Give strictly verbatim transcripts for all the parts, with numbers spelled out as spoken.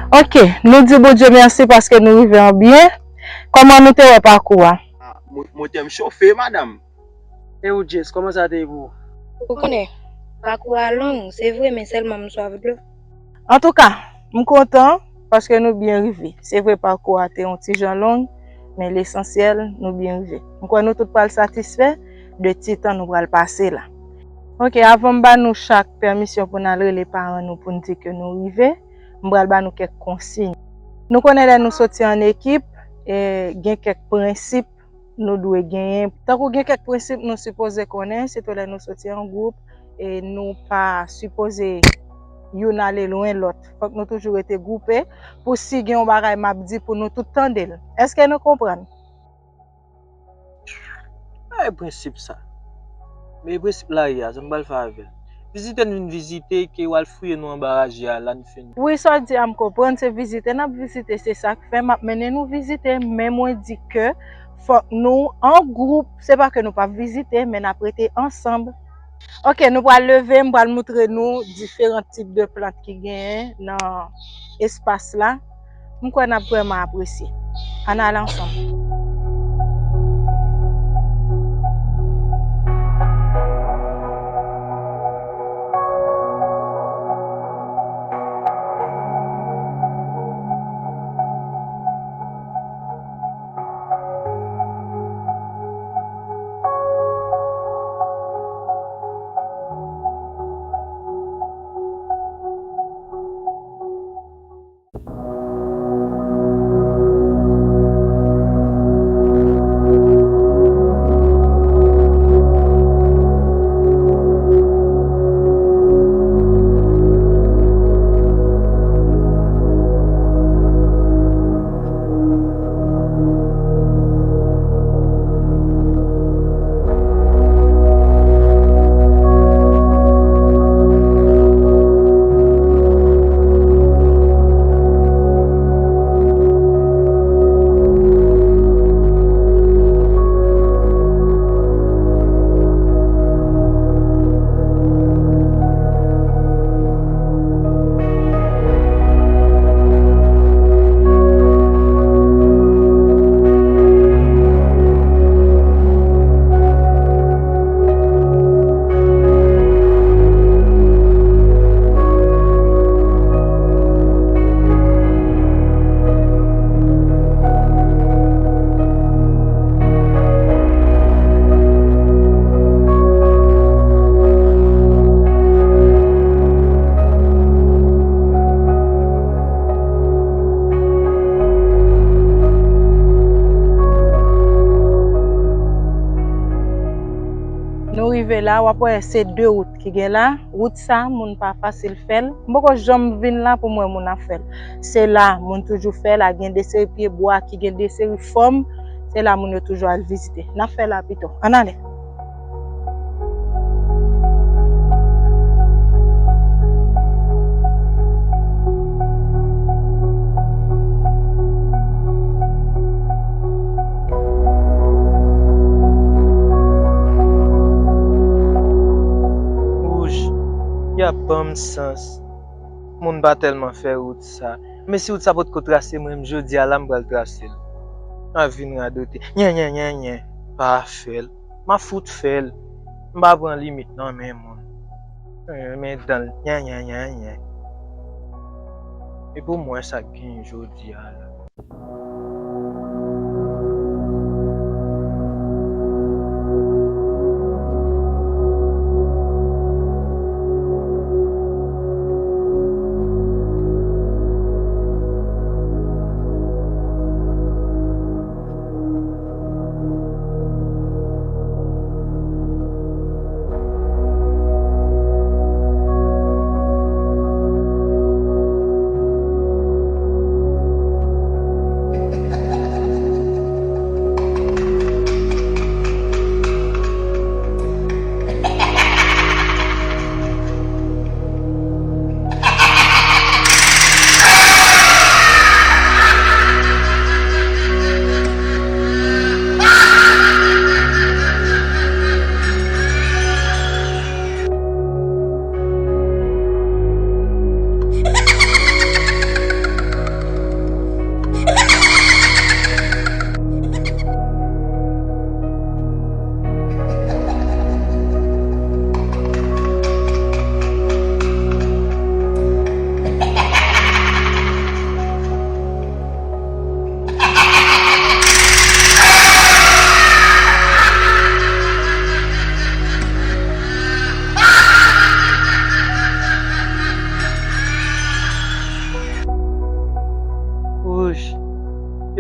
Ok, nou di Bondye mèsi paske nou rive an byen. Kòman nou te wè pakou a? Ah, mo- motè m chofe, madanm. E ou, Jess, kòman sa te ye pou ou? Ou konnen, pakou a long, se vre, men sèlman m swaf dlo. Antouka, m kontan paske nou byen rive. Se vre pakou a te yon ti jan long, men lesansyèl, nou byen rive. M kwè nou tout pral satisfè de ti tan nou pral pase la. Ok, avan m ba nou chak pèmisyon pou n al rele paran nou pou n di ke nou rive, m pral ba nou kèk konsiy. Nou konnen lè nou soti an ekip, e, gen kèk prensip nou dwe genyen. Tankou gen kèk prensip nou sipoze konnen, sitou lè nou soti an gwoup, e nou pa sipoze youn ale lwen lòt. Fòk nou toujou rete gwoupe pou si gen yon bagay m ap di pou nou tout tande l. Èske nou konprann? Pa gen prensip sa. Men prensip la ye a, sa m pral fè avè l. Vizitè n vin vizite, ke w al fouye nou anba raje a, la n fini. Wi, sa w di a m konprann, se vizite n ap vizite, se sa k fè m ap mennen nou vizite, men mwen di ke fòk nou an gwoup, se pa ke nou p ap vizite, men n ap rete ansanm. Ok, nou pral leve, m pral moutre nou diferan tip de plant ki genyen nan espas la. M kwè n ap vrèman apresye. Ann ale ansanm. Nou rive la, w ap wè se de wout ki gen la. Wout sa, moun pa fasil fè l. M poko janm vin la pou m wè moun ap fè l. Se la, moun toujou fè l, a gen de seri pye bwa ki gen de seri fòm. Se la moun yo toujou al vizite. N ap fè la pito. Ann ale. Wouch, y ap ban m sans. Moun pa tèlman fè wout sa. Men si wout sa potko trase, mwen menm jodi a la m pral trase l. M ap vin radote. Nyen, nyen, nyen, nyen. Pa fè l. M ap fout fè l. M pa pran limit nan men moun. Mwen renmen dan l. Nyen, nyen, nyen, nyen. E pou mwen sa k genyen jodi a la.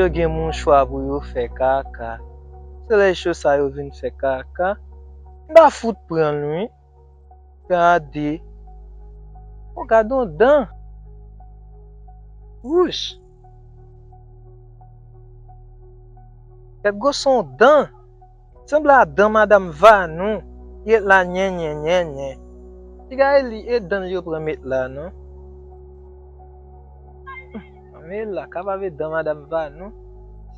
Yo gen mouchwa pou yo fè kaka. Solèy cho sa yo vin fè kaka. M pa fout pran l, wi. Gade. Oh, gade yon dan. Wouch. Gad gwosè yon dan. Sanble a dan madanm Vanou. Li ret la nyenyen, nyenyen. Piga e li, e dan l yo pran met la, non? Anmè la, ka pa vle dan madanm Vanou.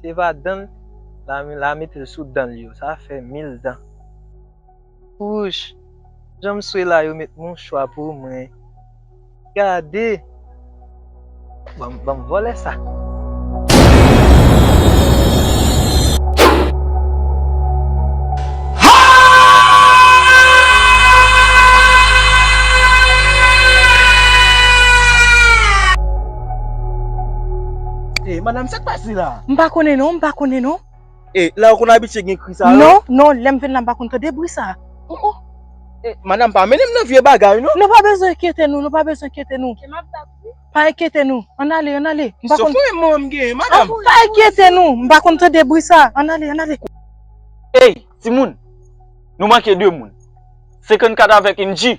Se pa dan l, la, la mete l sou dan l yo. Sa fè mil dan. Wouch, jan m swe la yo met mouchwa pou mwen. Gade. Ban m, ban m vòlè sa. Ey, madanm, sa k pase la? M pa konnen non, m pa konnen non. E, la ou konn abitye gen kri sa yo? Non, non, lè m vin la, m pa konn tande bri sa. Oh, oh. E, madanm, pa mennen m nan vye bagay, non. Nou pa bezwen enkyete nou, nou pa bezwen enkyete nou. Pa enkyete nou. Ann ale, ann ale. M pa konn. Sofri mwen m genyen, madanm. Pa enkyete nou, m pa konn tande bri sa. Ann ale, ann ale. Ey, timoun, nou manke de moun. Senkannkat avèk Indji.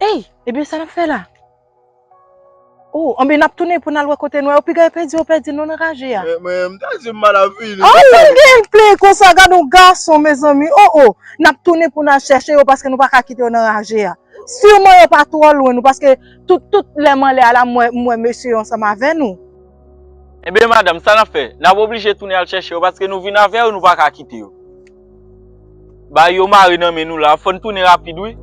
Ey, ebyen sa n ap fè la? Oh, anben n ap tounen pou n al wè kote nou. Yo piga yo pèdi, yo pèdi nou nan raje a. Men, men, m ta di m pa t ap vini. Oh, moun gen plè konsa, gade yon gason, mezanmi. Oh, oh, n ap tounen pou n al chèche yo paske nou pa ka kite yo nan raje a. Siman yo pa twò lwen nou paske tout, tout lè m anlè a la, m wè, m wè mesye yo ansanm avè nou. Enben, madanm, sa n ap fè? N ap oblije tounen al chèche yo paske nou vin avè yo, nou pa ka kite yo. Bay yo mare nan men nou la, fò n tounen rapid wi.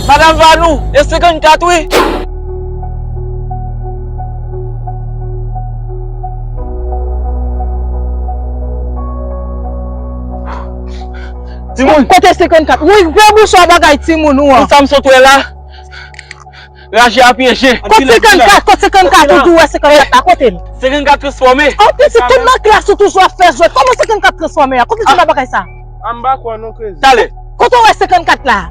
Madanm Vanou, e senkannkat wi. Timoun. Kote senkannkat? Wi, vye bouch ou a bagay timoun ou an. Pou sa m sot wè la. Raje a pyeje. Kot senkannkat? Kot senkannkat? Ou di w wè senkannkat la, kote l? Senkannkat transfòme. An pitit, tout nan klas ou toujou ap fè jwèt. Kòman senkannkat transfòme a? Kote l sot nan bagay sa? An m pa kwè non, krezi. Talè. Kote w wè senkannkat la?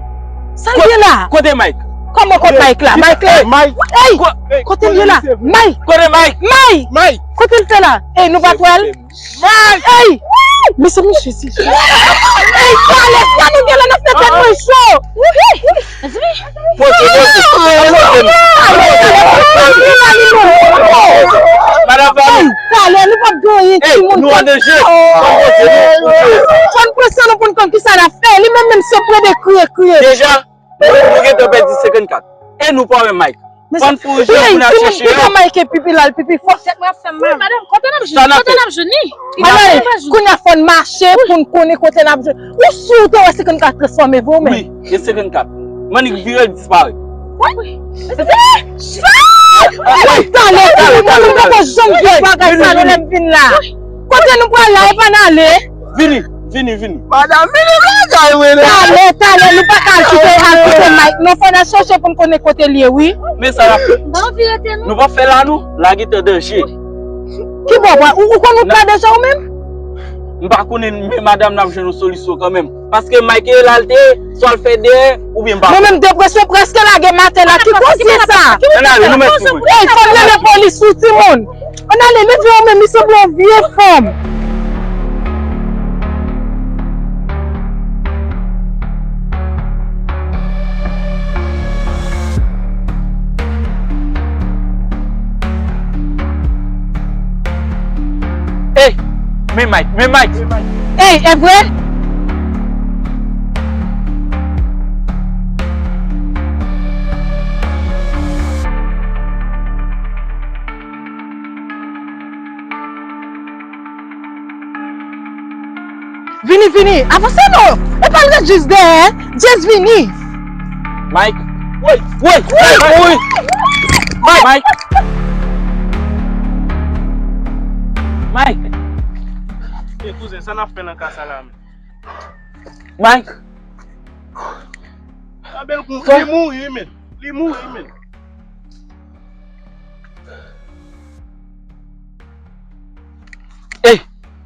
Sa l ye la? Kote Mike? Kòman kote Mike la? Mike la? Mike. Ey! Kote l ye la? Mike! Kote Mike? Mike! Mike! Kote l te la? Ey, nou pa t wè l? Mike! Ey! Mezanmi, Jezi, Jezi. Ey, talè, sa nou gen la, n ap fè tèt mwen cho. Poze, poze. Madanm Vanou. Talè, nou p ap gen anyen, timoun. Nou an danje. Fò n pran san nou pou n konn kisa n ap fè. Li menm, menm se plede kriye, kriye. Deja, nou, nou gentan pèdi senkannkat. E nou pa wè Mike. Fò n fè yon jan pou n al chèche yo. Piga Mike pipi la, l pipi fò. Tèt mwen ap fè m mal. Madanm, kote n ap jwenn? Kote n ap jwenn li? Madanm, kounye a fò n mache pou n konnen kote n ap jwenn. Ou si w te wè senkannkat transfòme vre ou menm? Wi, e senkannkat. Mannik vire l disparèt. Talè, talè, talè, talè. Mwen poko janm viv bagay sa non lè m vin la. Kote nou pral la, epa n ale. Vini, vini, vini. Madanm, vini lakay mwen la. Talè, talè, nou pa ka al kite, al kite Mike non, fò n al chèche pou n konnen kote l ye, wi. Men sa n ap fè. Nou pa fè la non, la gentan danje. Ki bò w pral? Ou, ou konn wout la deja ou menm? M pa konnen, men madanm n ap jwenn yon solisyon kanmenm. Paske Mike e la l te ye, swa l fè dèyè, oubyen m pa konnen. Mwen menm depresyon prèske lage m atè la, ki koze sa? Ann ale, nou mèt pou mwen. Ey, fò n rele polis wi timoun. Ann ale, leve w menm, li sanble yon vye fanm. Ey, men Mike, men Mike. Ey, e vre? Vini, vini, avanse non. Epa l ret jis dèyè, jis vini. Mike. Woy, woy, woy, woy. Mike. Mike. Mike. E kouzen, sa n ap fè nan ka sa la menm? Mike. A bèl kou, li mouri wi menm. Li mouri wi menm. Ey,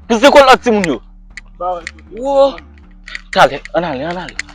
pouse kò lòt timoun yo. Wo. Talè, ann ale, ann ale.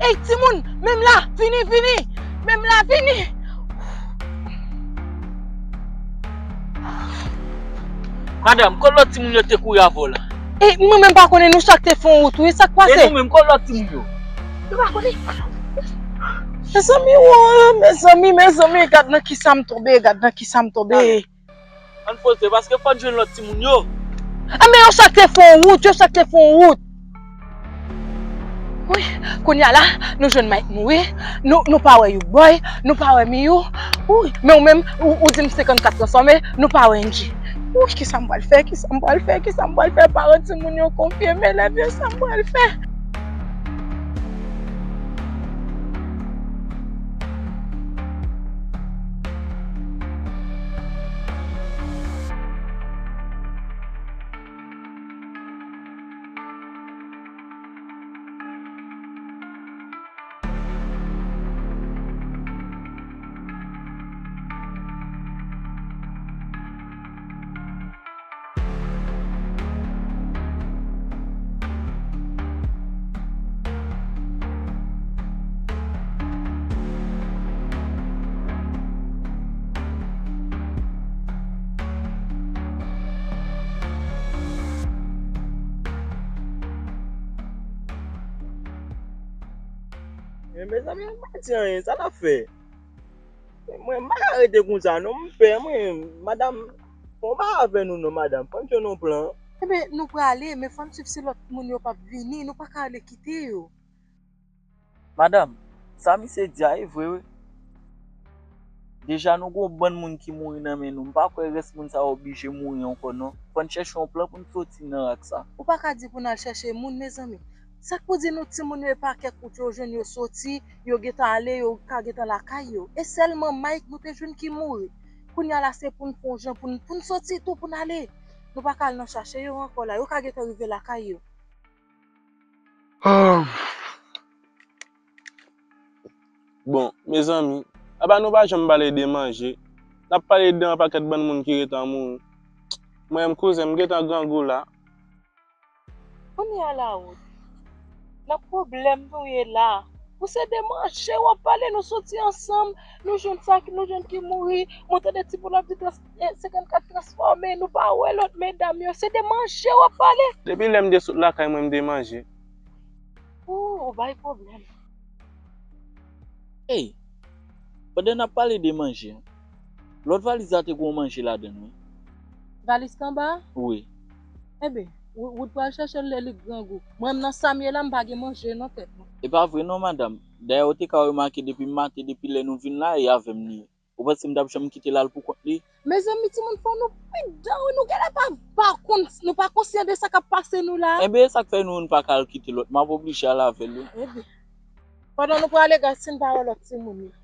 Ey, timoun, men m la, vini, vini! Men m la, vini! Madanm, kot lòt timoun yo te kouri avè w la? E, mwen menm pa konnen, nou chak te fè yon wout, wi, sa k pase? E nou menm, kot lòt timoun yo? Nou pa konnen. Mezanmi, wo, mezanmi, mezanmi, gad nan kisa m tonbe, gad nan kisa m tonbe. Ann poze, paske fò n jwenn lòt timoun yo. Enben, yo chak te fè yon wout, yo chak te fè yon wout. Wi, kounye a la, nou jwenn Mike mouri, nou, nou pa wè Young Boy, nou pa wè Miyou. Wi, men ou menm, ou, ou di m senkannkat transfòme, nou pa wè Angie. Wi, kisa m pral fè, kisa m pral fè, kisa m pral fè, paran timoun yo konfye m, elèv yo, sa m pral fè? Men mezanmi, m pa di anyen, sa n ap fè? Mwen, m pa ka rete konsa non, m pè, mwen, madanm, fè yon bagay avè nou non, madanm, fò n jwenn yon plan. Enben, nou prale, men fò n swiv si lòt moun yo p ap vini, nou pa ka ale kite yo. Madanm, sa misye di a e vre wi. Deja nou gon bann moun ki mouri nan men nou. M pa kwè rès moun sa yo oblije mouri ankò non. Fò n chèche yon plan pou n soti nan rak sa. Ou pa ka di pou n al chèche moun, mezanmi. Sa k pou di nou timoun yo e pa kèk wout yo jwenn yo soti, yo gentan ale, yo ka gentan lakay yo. E sèlman Mike nou te jwenn ki mouri. Kounye a la se pou n fè yon jan pou n, pou n soti tou pou n ale. Nou pa ka al nan chache yo ankò la. Yo ka gentan rive lakay yo. Ah. Bon, mezanmi, apa nou pa janm pale de manje? N ap pale de yon pakèt bann moun ki gentan mouri. Mwen menm, kouzen, m gentan grangou la. Kounye a la, Wood, nan pwoblèm nou ye la. Ou se de manje w ap pale, nou soti ansanm, nou jwenn sa ki, nou jwenn ki mouri, mwen tande timoun ap di trans-, eh, senkannkat transfòme, nou pa wè lòt medam yo, se de manje w ap pale. Depi lè m te sot lakay mwen, m te manje. Ou, ou bay pwoblèm. Ey, pandan n ap pale de manje, lòt valiz la te gen yon manje ladan l, wi. Valiz k anba a? Wi. Enben, Wo-, Wood pral chèche l lè li grangou. Mwen menm nan sa m ye la, m pa gen manje nan tèt mwen. E pa vre non, madanm. Dayè, ou te ka remake depi maten, depi lè nou vin la, e avè m li ye. Ou panse m t ap janm kite l al pou kont li? Mezanmi, timoun, fò nou pridan, wi, nou genlè pa, pa konn, nou pa konsyan de sa k ap pase nou la. Enben, e sa k fè nou, nou pa ka al kite lòt. M ap oblije al avè l, wi. Enben, pandan nou prale, gad si n pa wè lòt timoun yo.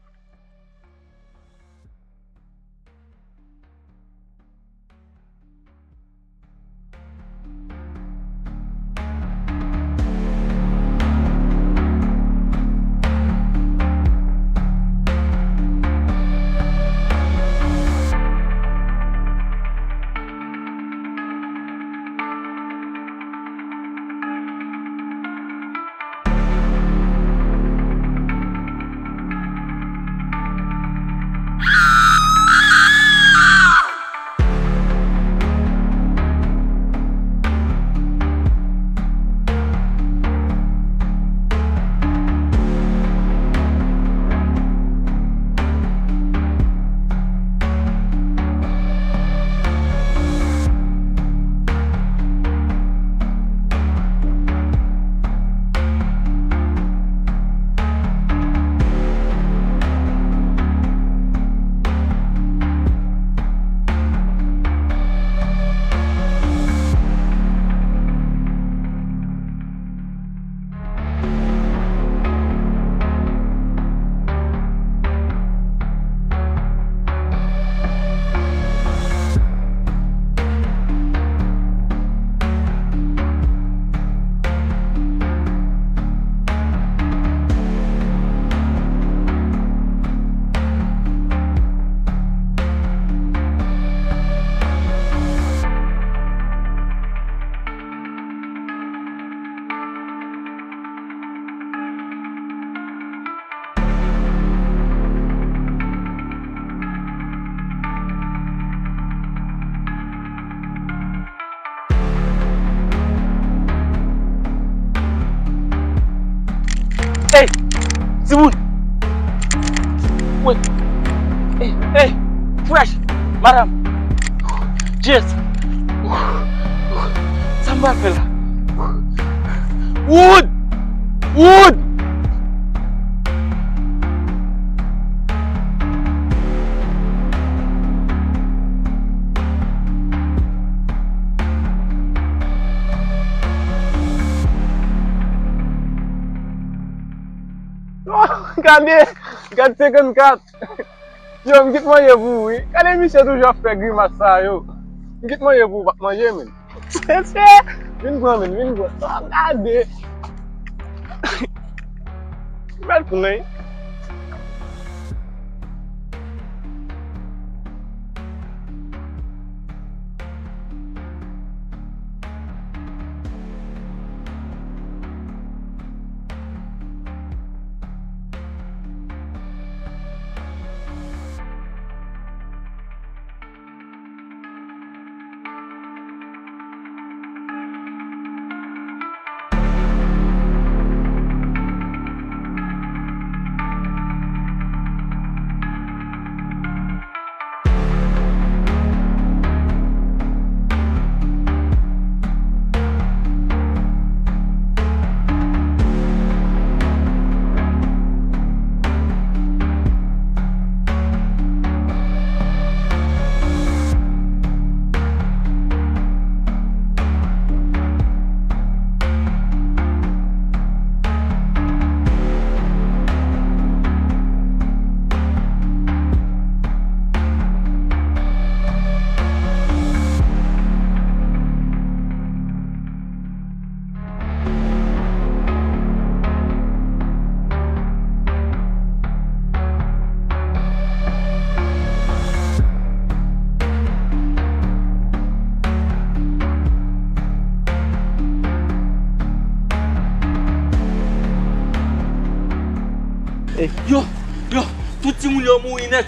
Ey! Timoun! Wi! Ey! Ey! Fresh! Madanm! Jess! Sa m pral fè la? Wood! Wood! Gade! Gad senkannkat! Yo, m kit manje pou ou, wi. Gade misye toujou ap fè grimas sa yo. M kit manje pou ou, w ap manje, men. Vin pran, men, vin pran. Oh, gade. Bèl pou mwen. Yo, yo, tout timoun yo mouri nèt.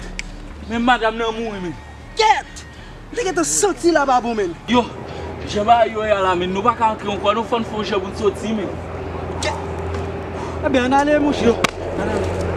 Men madanm nan mouri, men. Kèt! M te gentan santi la pa bon, men. Yo, jan bagay yo ye a la, men nou pa ka antre ankò, non, fò n fè yon jan pou n soti, men. Ebyen, ann ale, monchè. Yo, ann ale.